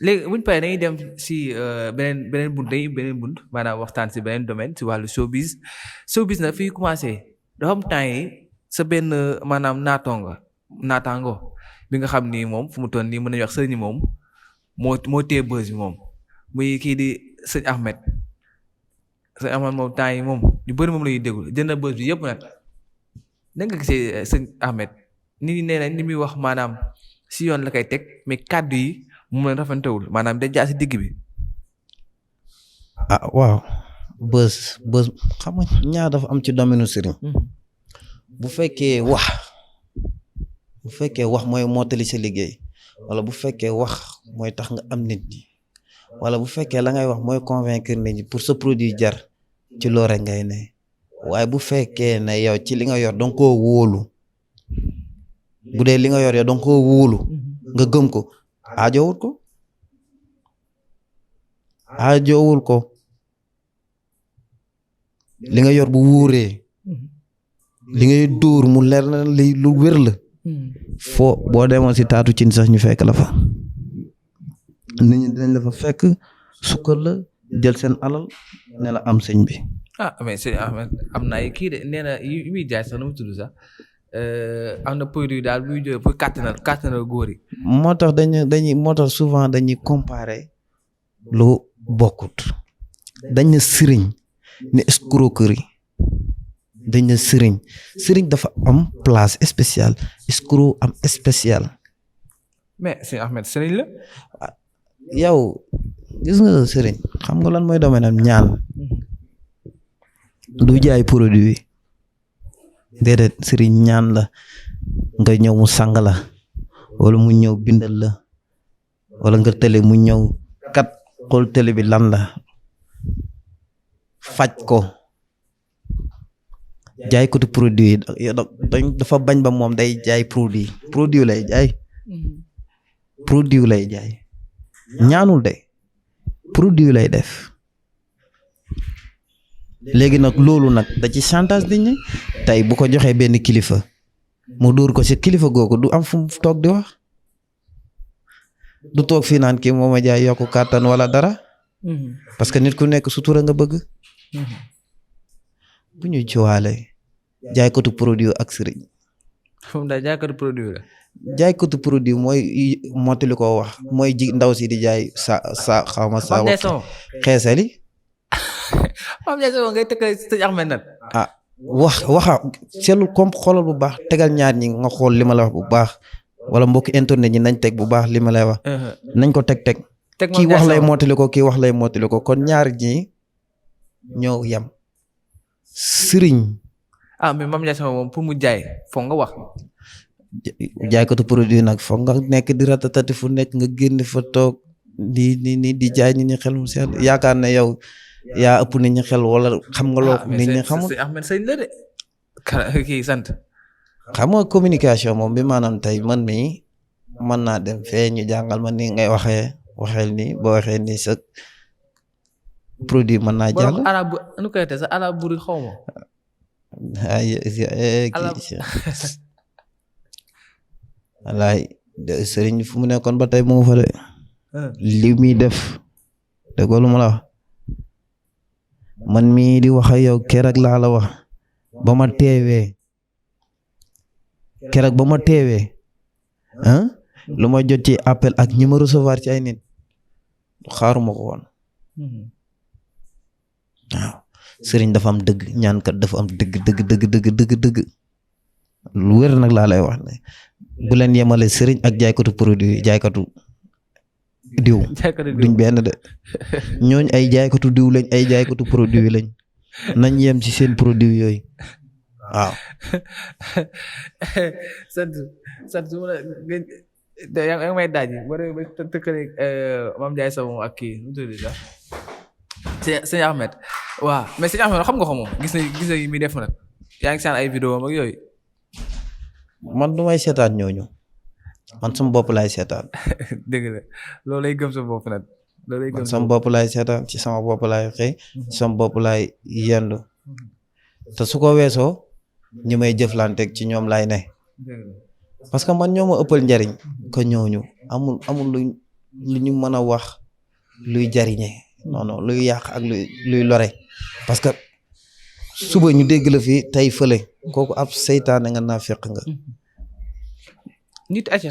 léegi buñ paree dañuy dem si beneen bunt dañuy beneen bunt maanaam waxtaan si beneen domaine si wàllu showbiz nag fii commencé dafa am temps yi sa benn maanaam naataango bi nga xam ni moom fu mu toll nii mën nañu wax sëñ moom moo téye buzz bi moom muy kii di sëñ Ahmed moom temps yi moom ñu bëri moom la ñuy déglu jënd buzz bi yëpp nag da nga gisee sëñ Ahmed nit ñi nee na ni muy wax maanaam si yoon la koy teg mais kàddu yi mu leen rafetewul maanaam dañ jaa si digg bi. Waaw bës xam nga ñaar dafa am ci domaine sëriñ bu fekkee wax mooy mottali sa liggéey wala bu fekkee wax mooy tax nga am nit ñi wala bu fekkee la ngay wax mooy convaincre nit ñi pour sa produit jar ci loolu rek ngay ne waaye bu fekkee ne yow ci li nga yor danga koo wóolu bu dee li nga yor yow danga koo wóolu nga gëm ko aajowul ko li nga yor bu wóoree li ngay dóor mu leer na li lu wér la foo boo demoon si taatu cin sax ñu fekk la fa nit ñi dinañ la fa fekk sukkal la jël seen alal ne la am sëñ bi. Mais sëñ Ahmed am na ay kii de nee na yi muy jaay sax nu mu tudd sax am na produit daal buy jógee pour kàttanal góor yi. moo tax souvent dañuy comparer lu bokkut dañ na sëriñ ne escroquerie dañ na sëriñ dafa am place spéciale escroc am spécial. mais sëñ Ahmed sëriñ la. yow gis nga sëriñ xam nga lan mooy domaine am ñaan du jaay produit déedéet sëriñ ñaan la nga ñëw mu sang la wala mu ñëw bindal la wala nga tële mu ñëw kat xool tële bi lan la faj ko jaay ko tu produit dafa bañ ba moom day jaay produit lay jaay ñaanul de produit lay def léegi nag loolu nag da ci chantage di ñi tey bu ko joxee benn kilifa mu dóor ko ci kilifa googu du am fu mu toog di wax du toog fii naan kii moo ma jaay yokku kàttan wala dara parce que nit ku nekk sutura nga bëgg bu ñu jiwaale jaaykatu produit ak sëriñ. moom daal jaaykatu produit la. jaaykatu produit mooy mottali ko wax mooy ndaw si di jaay xaw ma sa xeesali. Mame Ndiaye Savon ngay tëkkale sëñ Ahmed nag. waxa seetlu comme xoolal bu baax tegal ñaar ñi nga xool li ma la wax bu baax wala mbokki internet ñi nañ teg bu baax li ma lay wax. nañ ko teg. kii wax lay mottali ko kii wax lay mottali ko kon ñaar ñi ñoo yem. sëriñ. mais Mame Ndiaye Savon moom pour mu jaay foog nga wax. jaaykatu produit nag foog nga nekk di ratatati fu nekk nga génn fa toog di jaay nit ñi xel mu seet yaakaar ne yow yaa ëpp nit ñi xel wala xam nga loo nit ñi xamul. Ahmed sëñ la de kii sant. xam nga communication moom bi maanaam tey man mii mën naa dem fee ñu jàngal ma ni ngay waxeel nii boo waxee nii sa produit mën naa jàll. arabu nu koy te sa arabu buri xaw ma. wallaay sëriñ fu mu nekkoon ba tey mu ngi fa de. li muy def dégg nga lu ma la wax man mii di wax ak yow keroog laa la wax ba ma teewee lu ma jot ci appel ak ñi ma recevoir ci ay nit xaaruma ko woon waaw sëriñ dafa am dëgg ñaankat dafa am dëgg lu wér nag laa lay wax ne bu leen yemale sëriñ ak jaaykatu produit jaaykatu diw duñ benn de ñooñ ay jaaykatu diw lañ ay jaaykatu produit lañ nañ yem ci seen produit yooyu waaw. sant su ma la yaa ngi may daaj ba tëkkale Mame Ndiaye Savon ak kii nu mu tudd sax sëñ Ahmed waaw mais sëñ Ahmed xam nga ko moom gis na yi muy def nag yaa ngi saan ay vidéo ak yooyu. man du may seetaan ñooñu man sama bopp laay seetaan. dëgg la loolu lay gëm sa bopp nag. loolu lay gëm sama bopp laay seetaan ci sama bopp laay xëy ci sama bopp laay yendu te su ko weesoo ñi may jëflanteeg ci ñoom laay ne parce que man ñoo ma ëppal njariñ ko ñooñu amul lu ñu mën a wax luy jariñe non non luy yàq ak luy lore parce que suba ñu dégg la fi tey fële kooku ab seytaane nga naa fekk nga nit acca